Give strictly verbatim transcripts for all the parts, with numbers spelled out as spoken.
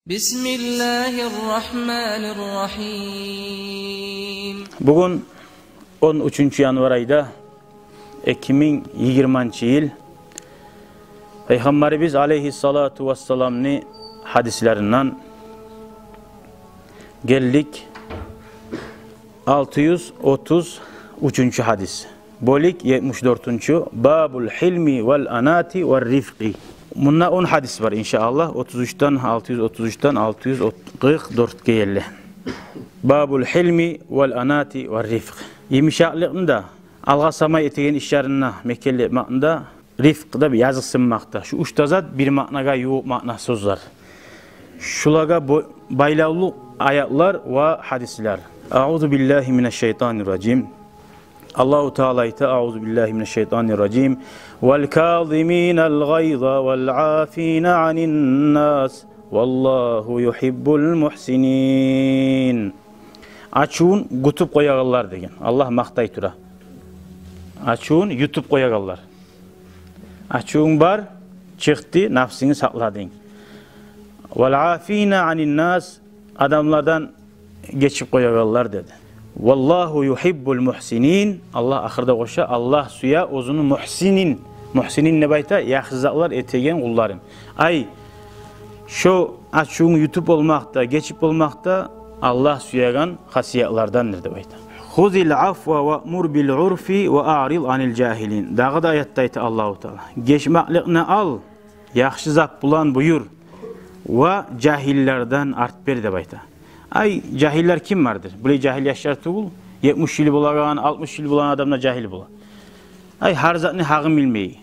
بسم الله الرحمن الرحيم. Бугюн он уьчюнчю январь айда, эки минг йигирманчы йыл, Пайхаммарыбыз алейгьиссалату вассаламны гьадислеринден гелдик алты юз отуз уьчюнчю гьадис. Бёлюк етмиш дёртюнчю. Бабул хилми вал анати вар рифкъи. Мунда он гьадис бар, иншааллагь. Отуз уьчден, алты юз отуз уьчден алты юз къыркъ дёртге ерли. Бабул хилми вал анати вар рифкъ. Йымышакълыкъны да, алгъасамай этеген ишлерин де мекенлемекни де, рифкъ да, языкъсынмакъ да. Шу уьч де зат бир маънагъа ювукъ маъна сёзлер. Шулагъа бо-, байлавлу аятлар ва гьадислер. Аузу биллагьи минаш шайтанир ражим. Аллагьу Таала айта: аузу биллагьи минаш шайтанир ражим. Вал казиминал гъайза вал афина анин нас. Валлагьу югьиббул мухсинин. Ачувун ютуп къоягъанлар деген. Аллагь макътай тура. Ачувун ютуп къоягъанлар. Ачувунг бар, чыкъды, напсынгны сакъладынг. Вал афина анин нас, адамлардан гечип къоягъанлар деди. Валлагьу югьиббул мухсинин. Аллагь ахырда къоша: Аллагь сюе оьзюню мухсинин. Мухсинин деп айта, яхшы затлар этеген къулларын. Ай, шо ачувунг ютуп болмакъ да, гечип болмакъ да Аллагь сюеген хасиятлардандыр деп айта. Хузил афва ваъмур бил урфи ва аърид анил жагьилин. Дагъы да аятда айта Аллагьу Таала: гечмекликни ал, яхшы зат булан буюр, ва жагьиллерден арт бер деп айта. Ай, жагьиллер ким бардыр? Булай жагьил яшлар тюгюл, етмиш йыл болагъан, алтмыш йыл болагъан адам да жагьил бола. Ай, гьар затны гьакъын билмей,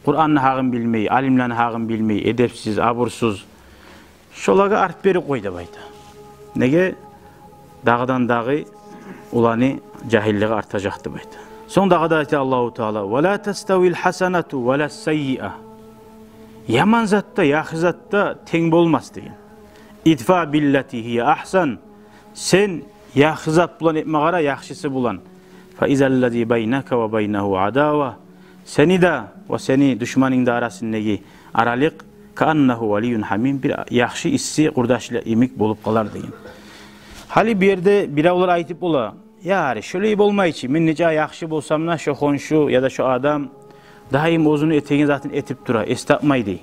Къуранны гьакъын билмей, алимлени гьакъын билмей, эдепсиз, абурсуз. Шолагъа арт берип къой деп айта. Неге? Дагъыдан-дагъы оланы жагьиллиги артажакъ деп айта. Сонг дагъы да айта Аллагьу Таала: ва ла таставил хасанату ва ла саййиа. Яман зат да, яхшы зат да тенг болмас деген. Идфа биллати гьия ахсан. Сен яхшы зат булан этме къара, яхшысы булан. Фа изаллази байнака ва байнагьу адава. Сени де ва сени душманынгны да арасындагъы аралыкъ, кааннагьу валийюн гьамим, бир яхшы исси къурдашла йимик болуп къалар деген. Гьали бу ерде биревлер айтып бола: я, гьари, шолай болмай чы, мен нече яхшы болсам да, шо хоншу яда шо адам даим оьзюню этеген затын этип тура, эс тапмай дей.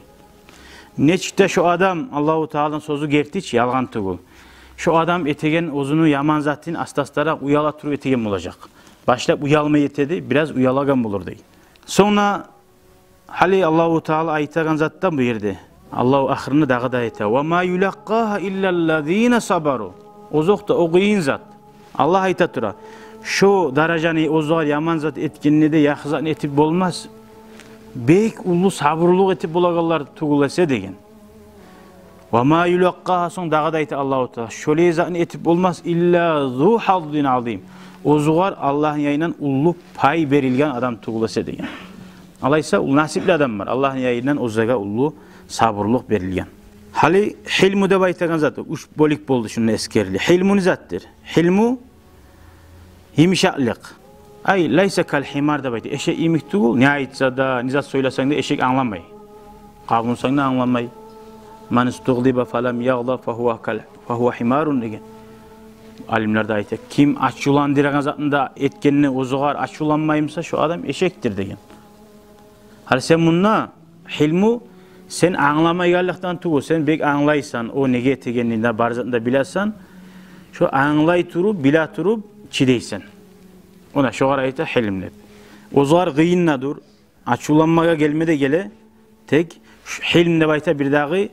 Нечик де шо адам, Аллагьу Тааланы сёзю герти чи, ялгъан тюгюл, шо адам этеген оьзюню яман затын аста-астаракъ уяла туруп этеген болажакъ. Башлап уялмай этеди, бираз уялагъан болур дей. Сонг да гьали Аллагьу Таала айтагъан затдан бу ерде. Аллагьу ахырында дагъы да айта: ва ма юлакъкъагьа иллаллазина сабару. Озокъда, о къыйын зат. Аллагь айта тура: шо даражаны, оьзюгъар яман зат этгенни де, яхшы затны этип болмас, бек уллу сабурлукъ этип болагъанлар тюгюл эсе деген. Ва ма юлакъкъагьа, сонг дагъы да айта Аллагьу Таала: шолай затны этип болмас илла зу хаззин азим. Оьзюгъар Аллагьны янындан уллу пай берилген адам тюгюл эсе деген. Алайса, уллу насипли адам бар, Аллагьны янындан оьзюне уллу сабурлукъ берилген. Гьали хилму деп айтагъан зат, уьч бёлюк болду шунда эсгерили. Хилму не затдыр? Хилму йымышакълыкъ. Ай, лайса кал химар деп айта. Эшек йимик тюгюл, не айтса да, не зат сёйлесенг де, эшек англамай. Къабунсанг да англамай. Ман истугъдиба фалам ягъдаб фагьува кал, фагьува химарун деген. Алимлер де айта: ким ачувландырагъан затын да этгенде оьзюгъар ачувланмай буса, шо адам эшекдир деген. Гьали сен мунда хилму, сен англамайгъанлыкъдан тюгюл, сен бек англайсан, о неге этегенин де, бар затын да биласан. Шо англай туруп, биле туруп чыдайсан. Она шогъар айта хилм деп. Оьзюгъар къыйын да дюр, ачувланмагъа гелме де геле. Тек шу хилм деп айта бирдагъы,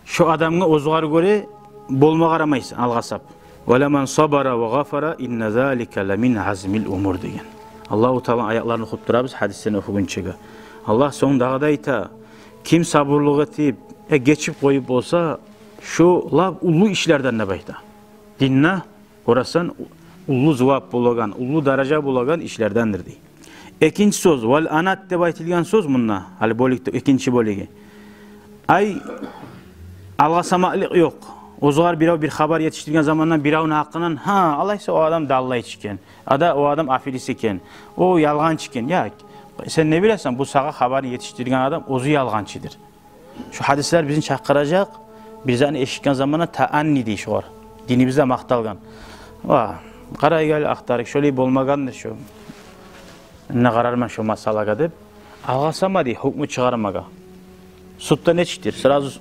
шо адамгъа оьзюгъар гёре болма къарамайсан алгъасап. Ва ламан сабара ва гъафара инна залика ламин азмил умур деген. Аллагьу Тааланы аятларын охуп турабыз, гьадислерин охугъунчагъа. Аллагь сонг дагъы да айта: ким сабурлукъ этип, э, гечип къоюп болса, шо лап уллу ишлерден деп айта. Динде, къарасанг, уллу зувап болагъан, уллу даража болагъан ишлердендир дей. Экинчи сёз, вал анат деп айтылгъан сёз мунда, гьали бёлюкде экинчи бёлюгю. Ай, алгъасамакълыкъ ёкъ. Оьзюгъар бирев бир хабар етишдирген заманда биревню гьакъындан: гьа, алайса о адам даллайчы экен, яда о адам аферист экен, о ялгъанчы экен. Я, сен не билесен, бу сагъа хабарны етишдирген адам оьзю ялгъанчыдыр. Шу гьадислер бизин чакъыражакъ Бир затны эшитген заманда таанни дей шогъар. Динибизде макъталгъан. Ва, къарайгъалы, ахтарыкъ, шолай болмагъандыр шо. Мен де къарарман шо масъалагъа деп. Алгъасама дей гьукму чыгъармагъа. Судда нечикдир? Сразу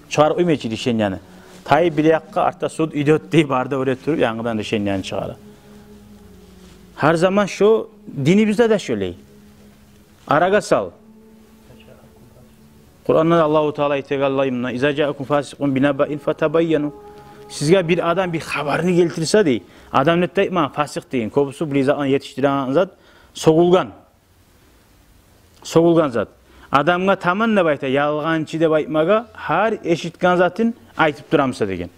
чыгъарып къоймай чы решенияны. Тайып бир якъгъа, артда суд идёт дей, бары да оьре туруп, янгыдан решенияны чыгъара. Гьар заман шо, динибизде де шолай. Арагъа сал. Къуранда Аллагьу Таала айтагъанлай муна: «Иза жаакум фасикъун бинабаин фатабайяну». Сизге бир адам бир хабарны гелтирсе дей. Адам не этди айтмагъа? Фасикъ деген. Кёбюсю бир затны етишдиреген зат сёгюлген. Сёгюлген зат. Адамгъа таман деп айта, ялгъанчы деп айтмагъа, гьар эшитген затын айтып турамыса деген.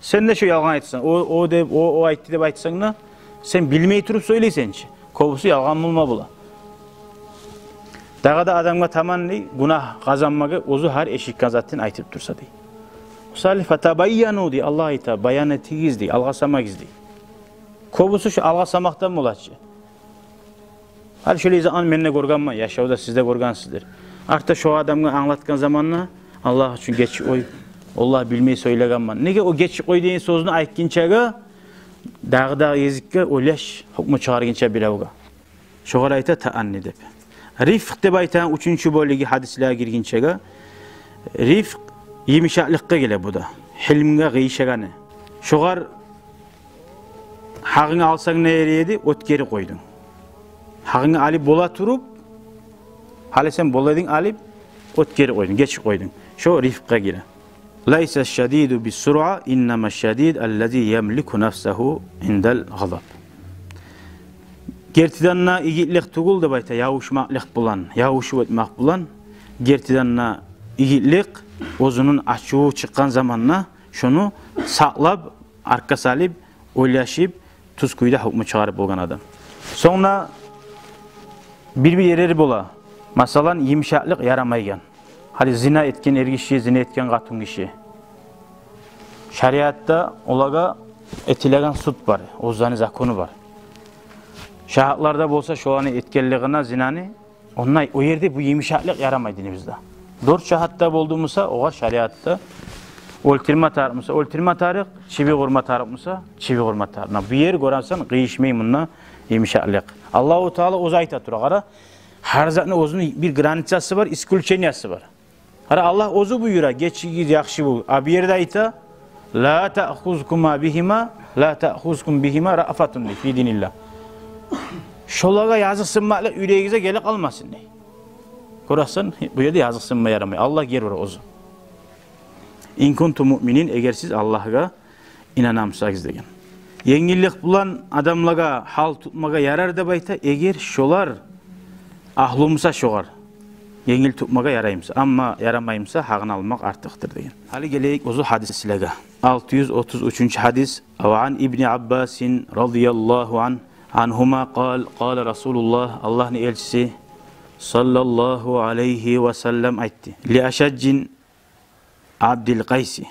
Сен де шо ялгъан айтсанг, о, о деп, о, о айтды деп айтсанг да, сен билмей туруп сёйлейсен чи. Кёбюсю ялгъан болма бола. Дагъы да адамгъа таман дей, гюнагь къазанмагъа, оьзю гьар эшитген затын айтып турса дей. Мисалы, фатабайяну дей, Аллагь айта, баян этигиз дей, алгъасамагъыз дей. Кёбюсю шо алгъасамакъдан бола чы. Гьали шолай затны мен де гёргенмен, яшавда сиз де гёргенсиздир. Артда шо адамгъа англатгъан заманда: «Аллагь учун гечип къой, валлагь, билмей сёйлегенмен». Неге, о «гечип къой» деген сёзню айтгъынчагъа дагъы-дагъы гезикге ойлаш, гьукму чыгъаргъынча биревге. Шогъар айта таанни деп. Рифкъ деп айтагъан уьчюнчю бёлюгю, гьадислеге гиргинчеге, рифкъ йымышакълыкъгъа геле бу да. Гьилмге къыйышагъаны. Шогъар гьакъынгны алсанг не ярай эди, оьтгерип къойдунг. Гьакъынгны алып бола туруп, гьали сен бола эдинг алып, оьтгерип къойдунг, гечип къойдунг. Шо рифкъгъа гире. «Лайса шадиду бис-сура, иннама шадид аллази ямлику нафсагьу индал гъазаб». Гертиден де игитлик тюгюл деп айта, явушмакълыкъ булан, явушуп оьтмек булан. Гертиден де игитлик оьзюню ачуву чыкъгъан заманда шону сакълап, артгъа салып, ойлашып, тюз кюйде гьукму чыгъарып болгъан адам. Сонг да бир-бир ерлери бола. Масала, йымышакълыкъ ярамайгъан. Гьали зина этген эргиши, зина этген къатынгиши. Шариатда олагъа этилеген суд бар, оьзлени закону бар. Шагьатлар да болса шоланы этгенлигине зинаны, онда о ерде бу йымышакълыкъ ярамай динибизде. Дёрт шагьат да болду буса, огъар шариатда оьлтюрме тарыкъ буса, оьлтюрме тарыкъ, чыбыкъ урма тарыкъ буса, чыбыкъ урма тарыкъ. Муна бу ер, гёресен, къыйышмай мунда йымышакълыкъ. Аллагьу Таала оьзю айта тура, къара, гьар затны оьзюню бир границасы бар, исключениясы бар. Къара, Аллагь оьзю буюра: «Гечигиз, яхшы бу». А бу ерде айта: «Ла таъхузкума бигьима, ла таъхузкум бигьима раъфатун» дей, фи диниллагь. Шолагъа языкъсынмакълыкъ юрегигизге гелип къалмасын дей. Гёресен, бу ерде языкъсынма ярамай. Аллагь гери ура оьзю. «Ин кунтум муъминин», эгер сиз Аллагьгъа инана бусагъыз деген. Енгиллик булан адамлагъа гьал тутмагъа ярар деп айта, эгер шолар агьлу буса шогъар. Енгил тутмагъа ярай буса, амма ярамай буса, гьакъын алмакъ артыкъдыр деген. Гьали гелейик оьзю гьадислеге. Алты юз отуз уьчюнчю гьадис. Ва ан ибни Аббасин радияллагьу ан-, ангьума къал, къала Расулуллагь, Аллагьны элчиси саллаллагьу алайгьи ва саллам айтды: «Ли Ашажжи Абдил Къайси».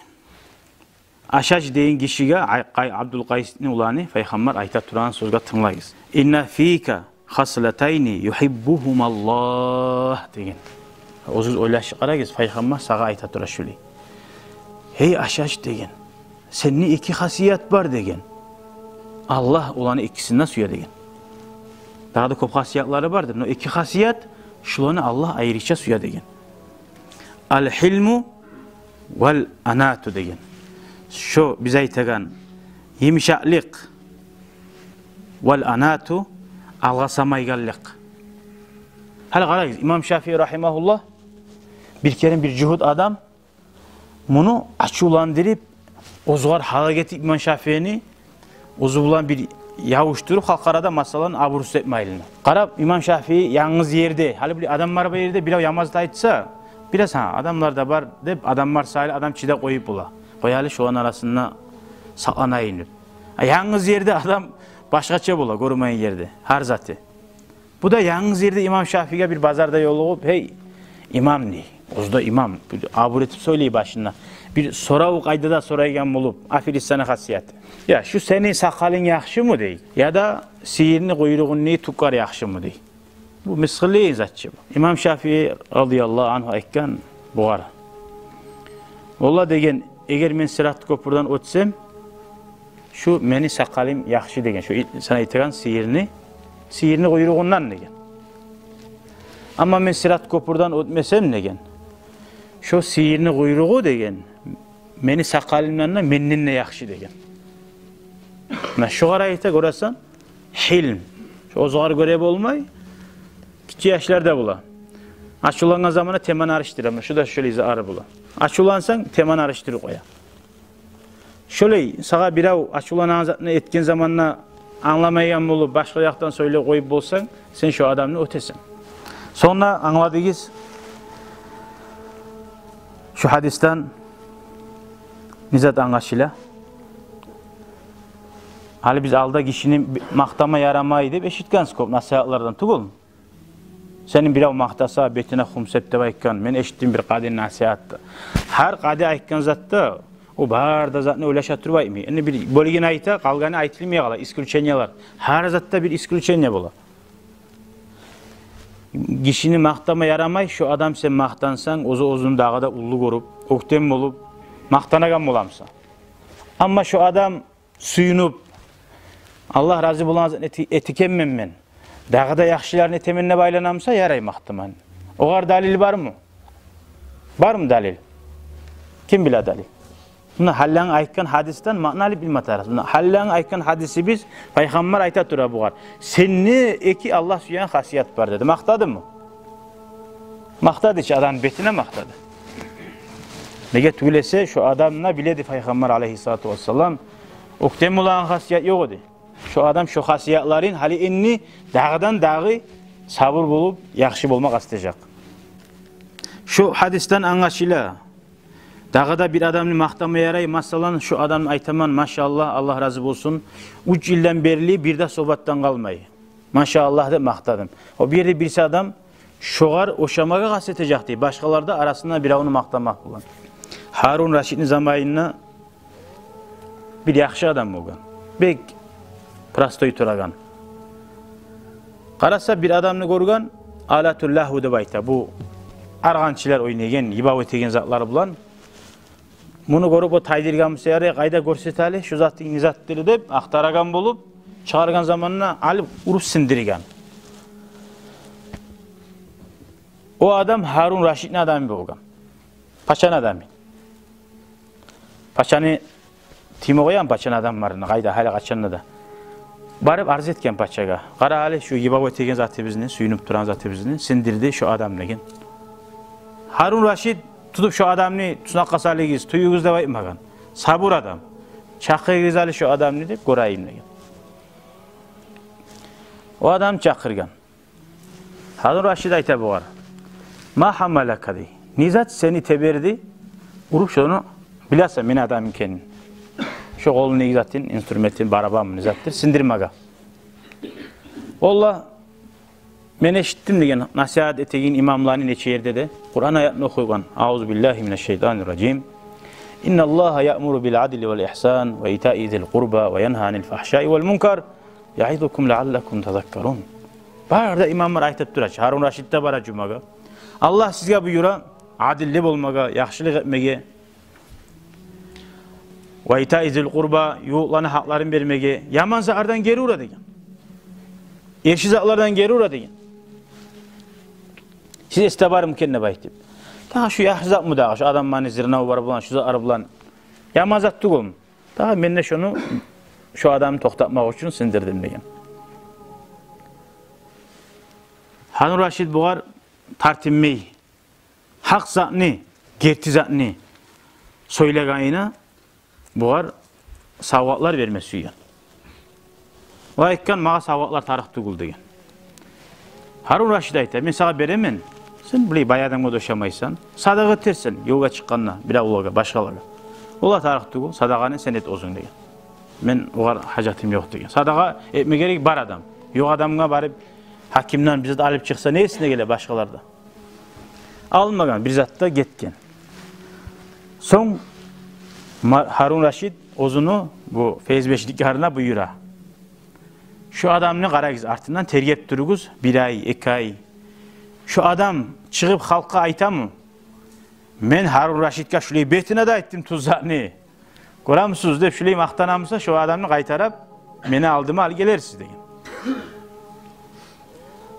Ашаж деген гишиге, Ай-, Къай-, Абдул Къайсны уланы, пайхаммар айта турагъан сёзге тынглагъыз. «Инна фика хаслатайни югьиббугьумаллагь» деген. Оьзюгюз ойлашып къарагъыз, пайхаммар сагъа айта тура шулай. «Гьей Ашаж, — деген, — сенде эки хасият бар, — деген. — Аллагь оланы экисин де сюе», — деген. Дагъы да кёп хасиятлары бардыр, но эки хасият, шуланы Аллагь айрыча сюе деген. «Ал-гьилму вал-анату» деген. Шо биз айтагъан йымышакълыкъ, вал-анату, алгъасамайгъанлыкъ. Гьали къарагъыз, имам Шафии рагьимагьуллагь, бир керен бир жугьут адам муну ачувландырып, оьзюгер гьалак этип имам Шафиини, оьзю булан бир явушдуруп, халкъ арада, масала, абурсуз этмейли. Къарап, имам Шафии янгыз ерде, гьали бир адамлар бар ерде, бирев яман зат айтса, билесен, адамлар да бар деп, адамлар саялы адам чыдап къоюп бола. Къой гьали, шоланы арасында сакъланайын деп. А янгыз ерде адам башгъача бола, гёрмейген ерде, гьар заты. Бу да янгыз ерде имам Шафииге бир базарда ёлугъуп: «Гьей, имам, — дей, — оьзю де имам, бир абур этип сёйлей башында, бир сорав къайдада сорайгъан болуп, аферистаны хасияты. Я, шу сени сакъалынг яхшымы, — дей, — яда сыйырны къуйругъундагъы тюклер яхшымы?» — дей. Бу мысгъыллы зат чы бу. Имам Шафии радияллагьу ангьу айтгъан бугъар: Олла, деген, эгер мен Сират кёпюрден оьтсем, шу мени сакъалым яхшы, деген, шу и-, сен айтагъан сыйырны, сыйырны къуйругъундан, деген. Амма мен Сират кёпюрден оьтмесем, деген, шу сыйырны къуйругъу, деген, мени сакъалымдан да, менден де яхшы, деген. Муна шогъар айта, гёресен, гьилм. Шу оьзюгер гёре болмай, гиччи яшларда бола. Ачувлангъан заманда теманы алышдыра, муна шу да шолай изагьы бола. Ачувлансанг, теманы алышдырып къоя. Шолай, сагъа бирев ачувланагъан затны этген заманда англамайгъан болуп, башгъа якъдан сёйлеп къоюп болсанг, сен шу адамны оьтесен. Сонг да англадыгъыз шу гьадисден не зат англашыла? Гьали биз алда гишини макътама ярамай деп эшитгенбиз кёп насигьатлардан, тюгюлмю? Сени бирев макътаса, бетине хум сеп деп айтгъан. Мен эшитдим бир къадини насигьатда. Гьар къади айтгъан затда, о бары да затны ойлаша туруп айтмай. Энни бир бёлюгюн айта, къалгъаны айтылмай къала, исключениялар. Гьар затда бир исключение бола. Гишини макътама ярамай, шу адам сен макътансанг, оьзю оьзюн дагъы да уллу гёрюп, оьктем болуп, макътанагъан боламысан. Амма шу адам сююнюп, Аллагь рази болагъан затны эти-, этегенмен мен, дагъы да яхшыларын этемен деп айланамыса, ярай макътама. Огъар далил бармы? Бармы далил? Ким биле далил? Муна гьаллангъы айтгъан гьадисден маъна алып билме тарыкъ. Муна гьаллангъы айтгъан гьадисибиз, пайхаммар айта тура бугъар: «Сенде эки Аллагь сюеген хасият бар», — деди. Макътадымы? Макътады чы, адамны бетине макътады. Неге тюгюл эсе, шу адамны биле эди пайхаммар алейгьиссалату вассалам, оьктем болагъан хасият ёкъ эди. Шу адам шу хасиятларын гьали энни дагъыдан-дагъы сабур болуп, яхшы болма къаст этежек. Шу гьадисден англашыла, дагъы да бир адамны макътама ярай, масала, шу адамны айтаман: «Машаллагь, Аллагь рази болсун, уьч йылдан берли бир де согьбатдан къалмай, машаллагь», — деп макътадым. О бир де бириси адам шогъар ошамагъа къаст этежек дей, башгъалар да арасында биревню макътамакъ булан. Гьарун Рашидни заманында бир яхшы адам болгъан. Бек простой турагъан. Къараса, бир адамны гёрген, алатул лагьв деп айта, бу аргъанчылар ойнайгъан, йыбав этеген затлар булан. Муну гёрюп, о тайдыргъан буса ярай, къайда, гёрсет гьали, шу затынг не затдыр деп, ахтарагъан болуп, чыгъаргъан заманда алып, уруп сындыргъан. О адам Гьарун Рашидни адамы болгъан. Пачаны адамы. Пачаны тюме къоямы пачаны адамларына, къайда, гьали къачанда да. Барып арз этген пачагъа: «Къара гьали, шу йыбав этеген затыбызны, сююнюп турагъан затыбызны сындырды шу адам», — деген. Гьарун Рашид тутуп шу адамны туснакъгъа салыгъыз, тююгюз деп айтмагъан. Сабур адам. «Чакъырыгъыз гьали шу адамны деп, гёрейим», — деген. О адамны чакъыргъан. Гьарун Рашид айта бугъар: «Ма гьаммалака», — дей. «Не зат сени теберди уруп шону, билесен мени адамым экенин, шо къолундагъы затын, инструментин, барабанмы, не затдыр, сындырмагъа?» «Олла, мен эшитдим, — деген, — насигьат этеген имамланы нече ерде де Къуран аятны охуйгъан: Аузу биллагьи минаш шайтанир ражим. Инналлагьа яъмуру бил адли вал игьсан ва итаи зил къурба ва янгьа анил фагьшаи вал мункар, яъизукум лаъаллакум тазаккарун». Бары да имамлар айтып тура чы, Гьарун Рашид де бара жумагъа. Аллагь сизге буюра адилли болмагъа, яхшылыкъ этмеге, ва итаи зил къурба, ювукъланы гьакъларын бермеге, яман затлардан гери ура деген. Эрши затлардан гери ура деген. Сиз эсде бармы экен деп айтып. Дагъы шу яхшы затмы дагъы, шу адамланы зырнавлар булан, шу затлар булан, яман зат тюгюлмю? Дагъы мен де шону, шу адамны токътатмакъ учун сындырдым деген. Гьарун Рашид бугъар тартынмай, гьакъ затны, герти затны сёйлегенине бугъар савгъатлар берме сюйген. О айтгъан: «Магъа савгъатлар тарыкъ тюгюл», — деген. Гьарун Рашид айта: «Мен сагъа беремен, сен булай бай адамгъа да ошамайсан, садагъа этерсен, ёлгъа чыкъгъанда, биревлеге, башгъалагъа. Олар тарыкъ тюгюл, садагъаны сен эт оьзюнг», — деген. «Мен огъар гьажатым ёкъ», — деген. Садагъа этме герек бар адам. Ёкъ адамгъа барып, гьакимден бир зат алып чыкъса, не эсине геле башгъаларда? Алмагъан, бир зат да гетген. Сонг Ма-, Гьарун Рашид оьзюню бу ФСБшиликлерине буюра: «Шу адамны къарагъыз, артындан тергеп туругъуз, бир ай, эки ай. Шу адам чыгъып халкъгъа айтамы, Мен Гьарун Рашидге шулай бетине де айтдым тюз затны. Гёремисиз деп шулай макътана буса, шо адамны къайтарып мени алдыма алып гелерсиз деген.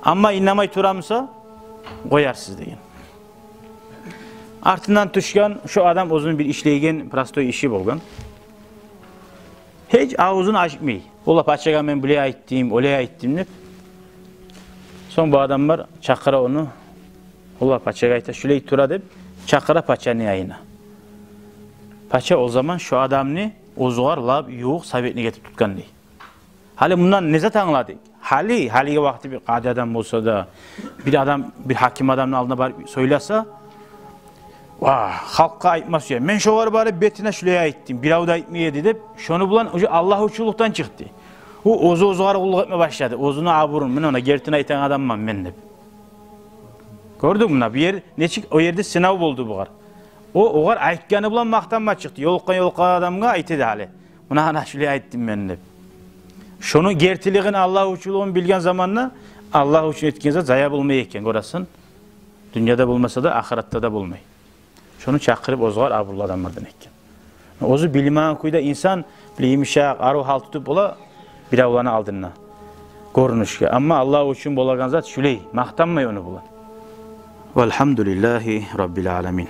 Амма иннемей тура буса, къоярсыз деген. Артындан тюшген шо адам оьзюню бир ишлейген простой иши болгъан. Гьеч авзун ачмай. Олай пачагъа мен булай айтдым, олай айтдым деп. Сонг бу адамлар чакъыра ону. Олай пачагъа айта, шулай тура деп, чакъыра пачаны янына. Пача о заман шо адамны оьзюгер лап ювукъ советник этип тутгъан дей. Гьали мундан не зат англадыкъ? Гьали, гьалиги вакъти бир къади адам болса да, бир адам, бир гьаким адамны алдына барып сёйлесе, ва, халкъгъа айтма сюе. Мен шогъар барып бетине шулай айтдым, бирев де айтмай эди деп, шону булан уже Аллагь учунлукъдан чыкъды. О оьзю оьзюгер къуллукъ этме башлады. Оьзюню абурун, мен ону гертини айтагъан адамман мен деп. Гёрдюнг муна, бу ер нечик, о ерде сынав болду бугъар. О, огъар айтгъаны булан макътанма чыкъды. Ёлукъгъан-ёлукъгъан адамгъа айта эди гьали. Муна, гьана шулай айтдым мен деп. Шону гертилигин, Аллагь учунлугъун билген заманда, Аллагь учун этген зат зая болмай экен, гёресен. Дюньяда болмаса да, ахыратда да болмай. Шону чакъырып оьзюгер абурлу адамлардан экен. Оьзю билмеген кюйде инсан бир йымышакъ, арив гьал тутуп бола биревлени алдында. Гёрюнюшге. Амма Аллагь учун болагъан зат шулай, макътанмай ону булан. Валгьамдулиллагьи раббил аламин.